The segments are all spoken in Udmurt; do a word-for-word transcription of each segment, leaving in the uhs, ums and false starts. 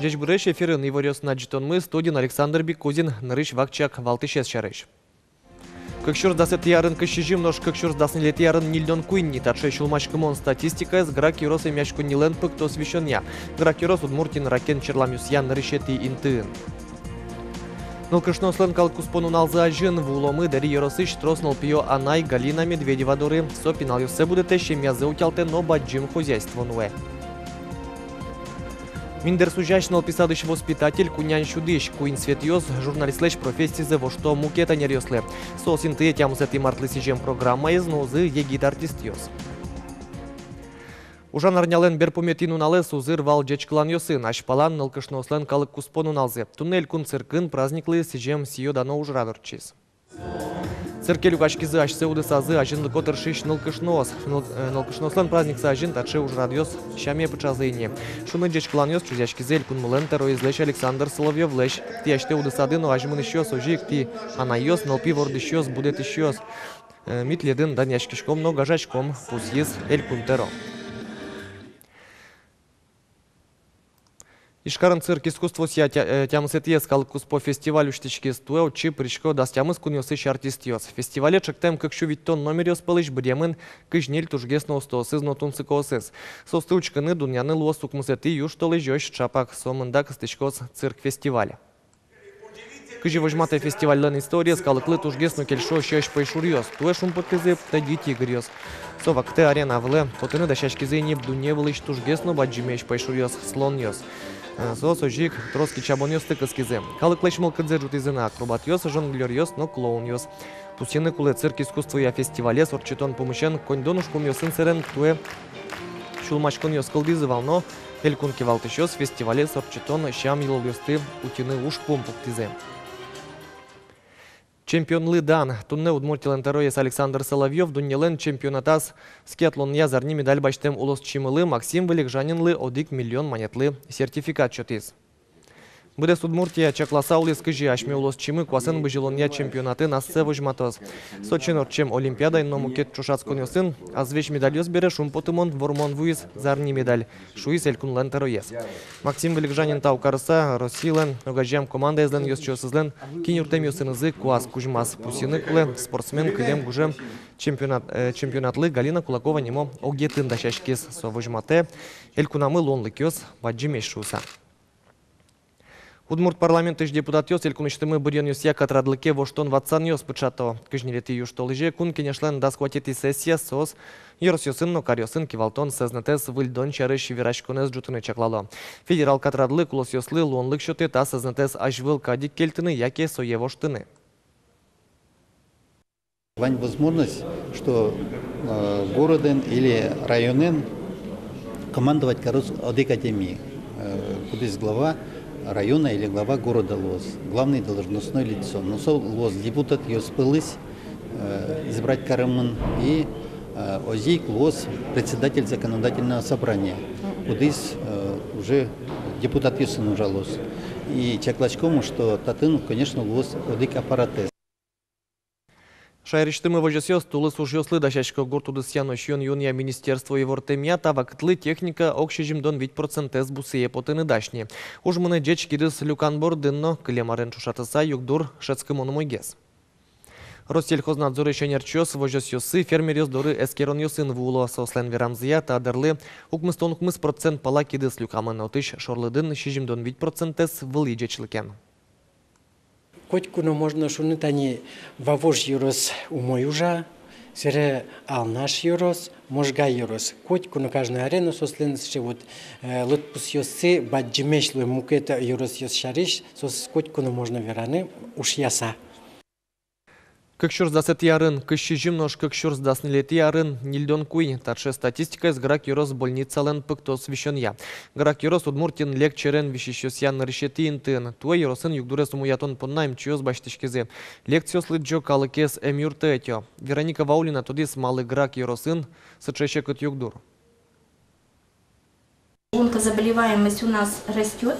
Ӟечбуресь! Эфирын иворъёсын адӟытонмы, студиын Александр Бекузин. Нырысь вакчияк валтӥсез сярысь. Кык сюрс дасэтӥ арын кызь сизьым, нош кык сюрс дас ньылетӥ арын ньыльдон куинь ни. Таӵе сюлмаськымон статистикаез Грах ёрос эмъяськоннилэн пыктос висёнъя. Грах ёрос Удмуртиын ракен черламъёсъя нырысетӥ интыын. Нылкышноослэн калык куспо нуналзы азьын вуыломы Дэри ёросысь трос нылпиё анай Галина Медведева доры. Со пиналъёссэ будэтэ, семьязэ утялтэ но бадӟым хозяйство нуэ. Миндэр сузясь нылпи садысь воспитатель, кунян сюдӥсь. Куинь Светъёс журналистлэсь профессизэ вошто мукет ӧнеръёслы. Соос интые тямысэтӥ мартлы сӥзем программаез нуозы егит артистъёс. Ужан арнялэн берпуметӥ нуналэз узыр вал ӟечкыланъёсын. Азьпалан нылкышноослэн калык куспо нуналзы. Туннэ элькун циркын праздниклы сӥзем сӥё-дано ужрад ортчиз. Цирке люкаськизы асьсэ удысазы азинлыко тыршись нылкышноос. Ныл-, э, нылкышноослэн праздниксы азьын таӵе ужрадъёс сяме пыӵазы ини. Шуныт ӟечкыланъёс чузъяськизы Элькунмылэн тӧроезлэсь Александр Соловьёвлэсь. Тӥ асьтэ удысады но азьмынӥсьёс, озьы ик тӥ анайёс, нылпи вордӥсьёс, будэтӥсьёс. Э, ми тӥледын данъяськиськом но гажаськом, пусйиз Элькун тӧро. Ижкарын цирк искусствоосъя тя-, э, тямысэтӥез калык куспо фестиваль усьтӥськиз. Туэ отчы пырисько дас тямыс кунъёсысь артистъёс. Фестивале чектэм кык сю витьтон номеръёс пӧлысь быръемын кызь ньыль тужгес но устоосыз но тунсыкоосыз. Соосты учкыны, дунъяны луоз укмысэтӥ южтолэзёзь ӵапак. Сомында кыстӥськоз цирк фестиваль. Кызьы возьматэ фестивальлэн историез, калыклы тужгес но кельшо сьӧсь пӧйшуръёс. Туэ шумпоттӥзы «Тӧдьы тигръёс». Со вакытэ арена вылэ потыны дасяськизы ини дунне вылысь тужгес но бадӟымесь пӧйшуръёс — слонъёс. Э, соос озьы ик трос кичабонъёсты кыскизы. Калыклэсь мылкыдзэ ӝутӥзы на акробатъёс, жонглёръёс но клоунъёс. Пусйыны кулэ, цирк искусствоя фестивалез ортчытон пумысен коньдон ужпумъёсын сэрен туэ сюлмаськонъёс кылдӥзы вал но, элькун кивалтӥсьёс фестивалез ортчытон сям-йылолъёсты утьыны ужпум пуктӥзы. Чемпионлы дан. Туннэ Удмуртилэн тӧроез Александр Соловьёв дуннелэн чемпионатаз скиатлонъя зарни медаль басьтэм улосчимылы Максим Вылегжанинлы одӥг миллион манетлы сертификат сётӥз. Быдэс Удмуртия чакласа улӥз, кызьы асьме улосчимы куасэн бызьылонъя чемпионатын ассэ возьматоз. Сочиын ортчем Олимпиадаын но мукет ӵошатсконъёсын азвесь медальёс бере шумпотымон, вормон вуиз зарни медаль, шуиз элькунлэн тӧроез. Максим Вылегжанин тау карыса Россилэн огазеям командаезлэн ёзчиосызлэн киньыртэмъёсынызы куас кузьмаз. Пусйыны кулэ, спортсмен кылем гужем чемпионат, э, чемпионатлы Галина Кулакова нимо огъетын дасяськиз. Со возьматэ, элькунамы луонлыкъёс бадӟымесь шуыса. Удмурт парламентысь депутатъёс элькунысьтымы быръёнъёсъя катрадлыке воштон-ватсанъёс пыӵато. Кызь ньылетӥ южтолэзе Кун Кенешлэн дас куатетӥ сессияз соос ёросъёсын но каръёсын кивалтон сӧзнэтэз выльдон сярысь вераськонэз ӝутыны чаклало. Федерал катрадлык улосъёслы луонлык сётэ та сӧзнэтэз азьвыл кадь ик кельтыны яке сое воштыны. Вань возможность, что, э, городэн или районэн командовать кароз одӥг адями, э, кудӥз глава района или глава города луоз, главный должностное лицо. Но со луоз депутатъёс пӧлысь, э, избрать каремын и, э, озьы ик луоз председатель законодательного собрания, кудӥз, э, уже депутатъёсын ужалоз. И чакласьком, что татын, конечно, луоз одӥг аппаратэз. Шаерысьтымы возёсъёс тулыс ужъёслы дасясько. Гурт удысъя но сиён-юонъя министерство ивортэмъя, та вакытлы техника ог сизьымдон вить процентэз бусые потыны дась ни. Уж мынэ ӟеч кидыс люкан бордын но. Кылем арен ӵошатыса, югдур шӧдскымон умойгес. Россельхознадзорысь ӧнерчиос возёсъёсы фермеръёс доры эскеронъёсын вуыло. Соослэн верамзыя, та дырлы укмыстон укмыс процент пала кидыс люкамын, отысь шорлыдын сизьымдон вить процентэз вылӥ ӟечлыкен. Котьку но можно шуыны, тани Вавож ёрос умой ужа, сэре Алнаш ёрос, Можга ёрос. Котьку но, каждый аре но соослэн сыӵе вот, э, лыдпусъёссы бадӟымесь луэ мукет ёросъёс сярысь, соос котьку но можно вераны ушъяса. Кык сюрс дасэтӥ арын кызь сизьым, нош кык сюрс дас ньылетӥ арын ньыльдон куинь. Таӵе статистикаез Грах ёрос больницалэн пыктос висёнъя. Грах ёрос Удмуртиын лек черен висисьёсъя нырысетӥ интыын. Туэ ёросын югдурез умоятон понна эмчиос басьтӥськизы. Лекциос лыдӟо, калыкез эмъюртэ ӧтё. Вероника Ваулина тодӥз, малы Грах ёросын сыӵе секыт югдур. Онкозаболеваемость у нас растёт,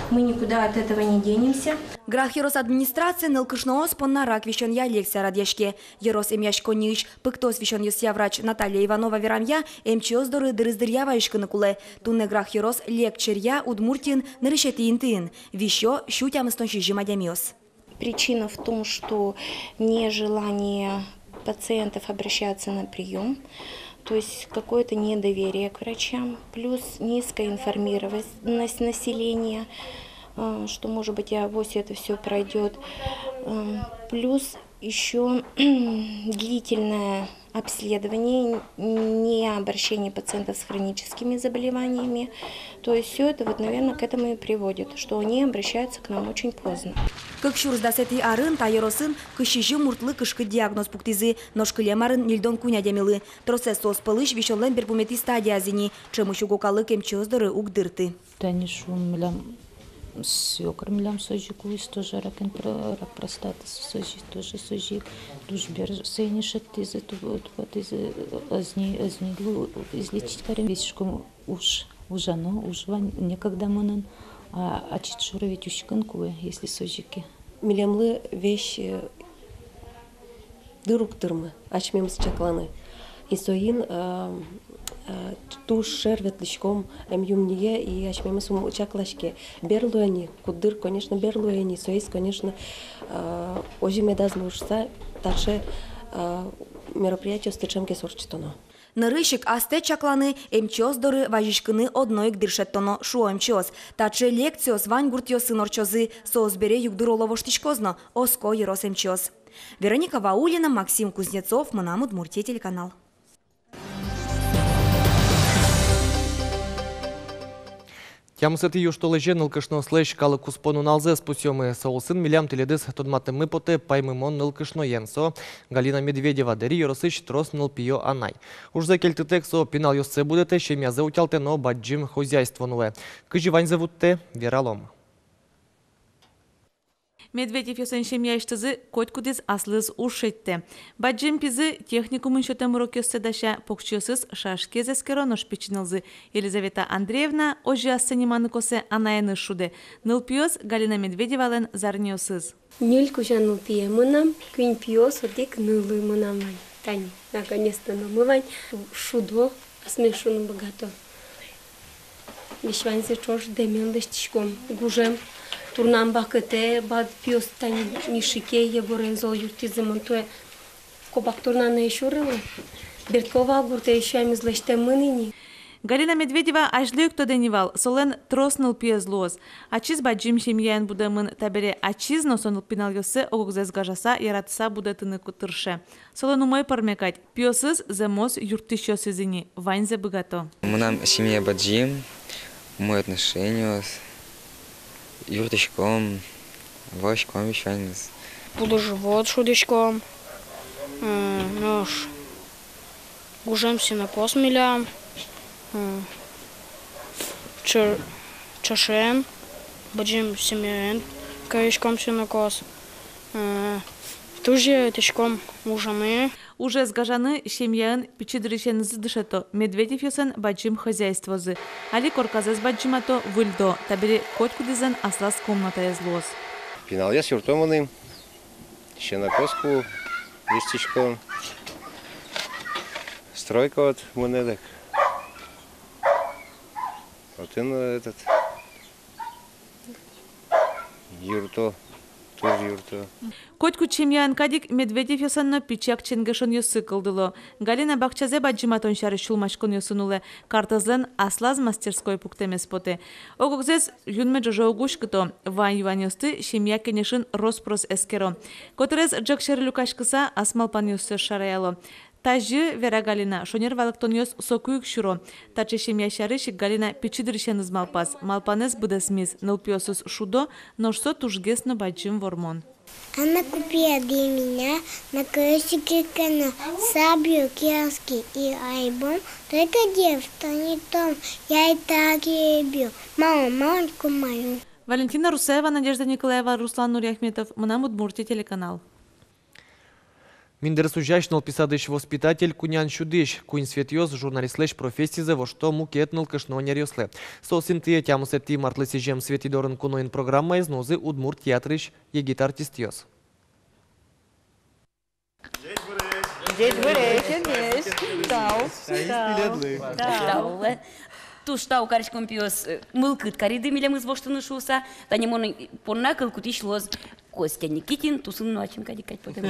мы никуда от этого не денемся. Грах ёрос администрацие нылкышноос понна рак висёнъя лекция радъяське. Ёрос эмъяськонниысь пыктос висёнъёсъя врач Наталья Иванова верамъя, эмчиос доры дырыз дыръя вазиськыны кулэ. Туннэ Грах ёрос лек черъя Удмуртиын нырысетӥ интыын. Висё сю тямыстон сизьым адямиос. Причина в том, что нежелание пациентов обращаться на приём, то есть какое-то недоверие к врачам, плюс низкая информированность населения, э, что, может быть, и авось это всё пройдёт, э, плюс ещё длительное обследование, не обращение пациентов с хроническими заболеваниями. То есть всё это вот, наверное, к этому и приводит, что они обращаются к нам очень поздно. Кык сюрс дасэтӥ арын та ёросын кызь сизьым муртлы кышкыт диагноз пуктӥзы, нош кылем арын ньыльдон куинь адямилы. Тросэз соос пӧлысь висёнлэн берпуметӥ стадиязы ини, ӵемысь уго калык эмчиос доры уг дырты. Тани шуом, милям свёкор милям созьы кулӥз, тоже рак эн-, про-, рак простаты созьы, тоже созьы. Туж бер сое ини шедьтӥзы, ту-, тупатӥзы, ӧз ни, ӧз ни лу излечить карем. Весь шком уж, ужано, уж вань, некогда мынын, а ачид шоры ведь учкыны кулэ, если созьы ке. Милемлы весь, э, дыр уг тырмы асьмемыз чакланы. И соин, э, э, туж шер ветлӥськом эмъюмние, и асьмемыз ум чаклаське. Бер луэ ини, куддыр, конечно, бер луэ ини, соиз, конечно, э, озьы медаз луы шуса, таӵе, э, мероприятиосты ӵемгес ортчытоно. Нырысь ик астэ чакланы, эмчиос доры вазиськыны одно ик дыр шедьтоно, шуо эмчиос. Таӵе лекциос вань гуртъёсын ортчозы, соос бере югдур оло воштӥськоз но, оско ёрос эмчиос. Вероника Ваулина, Максим Кузнецов, «Мынам Удмуртие» телеканал. Тямысэтӥ южтолэзе нылкышноослэсь калык куспо нуналзэс пусъёмы. Со улсын милям тӥледыз тодматэммы потэ паймымон нылкышноен. Со Галина Медведева, Дэри ёросысь трос нылпиё анай. Ужзэ кельтытэк, со пиналъёссэ будэтэ, семьязэ утялтэ но бадӟым хозяйство нулэ. Кызьы ваньзэ вуттэ, вералом. Медведевъёслэн семьяысьтызы котькудӥз аслыз уж шедьтэ. Бадӟым пизы техникумын сётэм урокъёссэ дася, покчиосыз шаерскез эскеро, нош пичи нылзы Елизавета Андреевна, озьы ассэ ниманы косэ, анаеныз шудэ. Нылпиос Галина Медведевалэн зарниосыз. Ньыль кузя нылпие мынам, куинь пиос, одӥг нылы мынам вань. Тани, наконец-то, нылмы вань, шудо. Асме шуны быгато. Весь ваньзэ ӵош дэмен лэсьтӥськом. Гужем турнам вакытэ, бадь пиос тани Мишике, Егорен зол юрттӥзы, мон туэ копак турнаны ӧй сюрылы. Бердково гуртэ ещё эмез лэсьтэмын ини. Галина Медведева азьло ик тодэ ни вал, солэн трос нылпиез луоз. Ачиз бадӟым семьяын будэмын, табере ачиз но со ныл-, пиналъёссэ ог-огзэс гажаса, яратыса будэтыны ку-, тырше. Солэн умой пӧрме кадь, пиосыз зэмос юрттӥсьёсыз ини, ваньзэ быгато. Мынам семья бадӟым, умой отношениос, юрттӥськом, валаськом весь ваньмыз. Пудо-живот шудӥськом, э, нош гужем сенокос милям, э, ча-, чашен, бадӟым семьяен кариськом сенокос. Э, туж яратӥськом ужаны. Ужез гажаны семьяын пичи дырысенызы дышето, Медведевъёслэн бадӟым хозяйствозы. Али корказэс бадӟымато, выльдо, табере котькудӥзлэн аслаз комнатаез луоз. Пиналъёс юртто мыным, сенокос ку лэсьтӥськом, стройка вот мынэ дак. Вот и, ну, этот, юртто, туж юртто. Котькуд семьяын кадь ик Медведевъёслэн но пичи-ак ченгешонъёссы кылдыло. Галина бакчазэ бадӟыматон сярысь сюлмаськонъёсын улэ, картэзлэн аслаз мастерской пуктэмез потэ. Ог-огзэс юнме ӝоже уг уськыто, вань юанъёсты семья кенешын рос-прос эскеро. Котырез ӝӧк сьӧры люкаськыса, ас малпанъёссэс шараяло. Тазьы, вера Галина, шонер валэктонъёс соку ик сюро. Таӵе семья сярысь ик Галина пичи дырысеныз малпаз. Малпанэз быдэсмиз, нылпиосыз шудо, нош со тужгес но бадӟым вормон. Она купила для меня наклеечки, сабли, краски и альбом. Только дело в том, я и так её люблю. Мама, мамочку мою. Валентина Русаева, Надежда Николаева, Руслан Нуриахметов, «Мынам Удмуртие» телеканал. Миндэр сузясь, нылпи садысь воспитатель, кунян сюдӥсь. Куинь Светъёс журналистлэсь профессизэ вошто мукет нылкышно ӧнеръёслы. Соос интые тямысэтӥ мартлы сӥзем «Светӥ дорын куноын» программаез нуозы удмурт театрысь егит артистъёс. Ӟечбуресь! Ӟечбуресь! Тау! Тау! Тау! Туж тау кариськом, пиос, э, мылкыд кариды милемыз воштыны шуыса. Тани мон понна кыл кутӥсь луоз Костя Никитин, тусын но ачим кадь ик кадь потэ.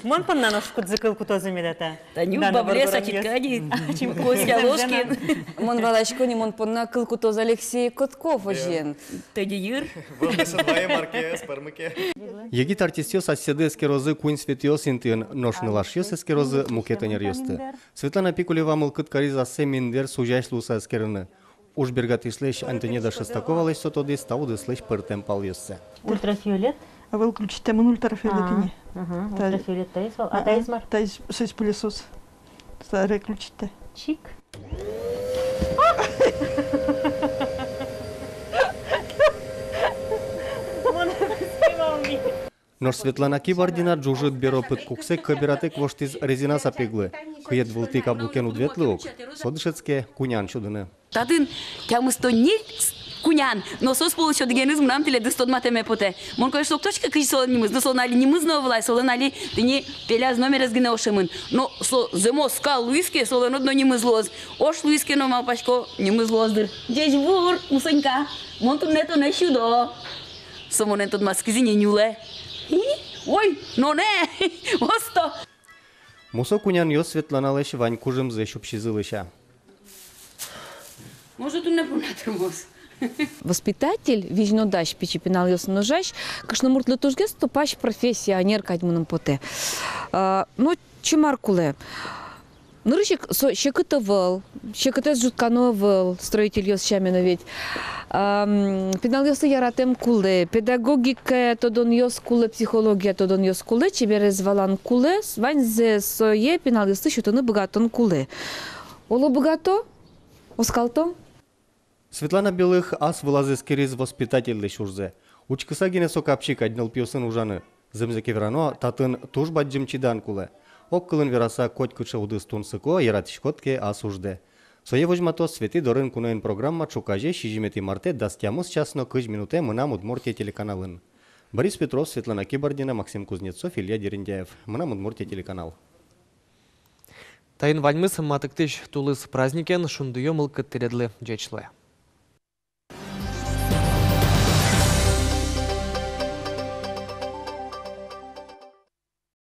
Мон понна нош кудзэ кыл кутозы меда та. Тани бавлес ачид кадь ик. Ачим Костя Ложкин. Мон валасько ни, мон понна кыл кутоз Алексей Котков озьыен. Тӧдьы йыр. Вӧлмесын вае марке, спармыке. Егит артистъёс асьсэды эскерозы Куинь Светъёс интыын, нош нылашъёс эскерозы мукет ӧнеръёсты. Светлана Пикулева мылкыд кариз ассэ миндэр сузясь луыса эскерыны. Уж бергатӥсьлэсь Антонида Шестаковалэсь со тодӥз та удыслэсь пӧртэм палъёссэ. Ультрафиолет? А вы включите, мон ультрафиолет ини. Ага, та- ультрафиолет таиз вал. А, а, таиз мар? Таиз, соиз пылесос. Старый включите. Чик. Мон снимал. Нош Светлана Кибардина ӝужыт беро пыдкуксэ кӧбиратэк воштӥз резина сапеглы. Кыед вылтӥ каблукен уд ветлы ук. Со дышетске кунян сюдыны. Татын тямыстон ньыль кунян, но соос пӧлысь одӥгеныз мынам тӥледыз тодматэме потэ. Мон, конечно, уг тодӥськы, кызьы солэн нимыз, но солэн али нимыз но ӧвӧл ай, солэн али тӥни пеляз номерез гинэ ошемын. Но со зэмос скал луиз ке, солэн одно нимыз луоз. Ош луиз ке но, малпасько, нимыз луоз дыр. Ӟечбур, мусонька. Мон туннэ тонэ сюдо. Со монэн тодматскиз ини, нюлэ. Ой, нонэ! Осто! Мусо кунянъёс Светланалэсь вань кужымзэ сюпсизы лэся. Может, туннэ понна тырмоз. Воспитатель, визьнодась пичи пиналъёсын ужась, кышномуртлы тужгес тупась профессия, ӧнер кадь мыным потэ. А, ну, чимар кулэ. Нырысь ик со секыт ӧвӧл, секытэз ӝуткано ӧвӧл, строительёс сямен но ведь. Ам, пиналъёслы яратэм кулэ, педагогикая тодонъёс кулэ, психология тодонъёс кулэ, чеберез валан кулэ, с-, ваньзэ сое пиналъёслы сётыны быгатон кулэ. Оло, быгато, оскалто. Светлана Белых ас вылаз эскериз воспитательлэсь ужзэ. Учкыса гинэ со капчи кадь нылпиосын ужаны. Зэмзэ ке верано, татын туж бадӟым чидан кулэ. Ог кылын вераса, котькыӵе удыс тунсыко, яратӥськод ке ас уждэ. Сое возьматоз «Светӥ дорын куноын» программа ӵуказе сизьыметӥ мартэ дас тямыс час но кызь минутэ «Мынам Удмуртие» телеканалын. Борис Петров, Светлана Кибардина, Максим Кузнецов, Илья Дерендяев. «Мынам Удмуртие» телеканал. Таин ваньмыз. Матыктӥсь тулыс праздникен, шундыё мылкыд тӥледлы, ӟеч луэ.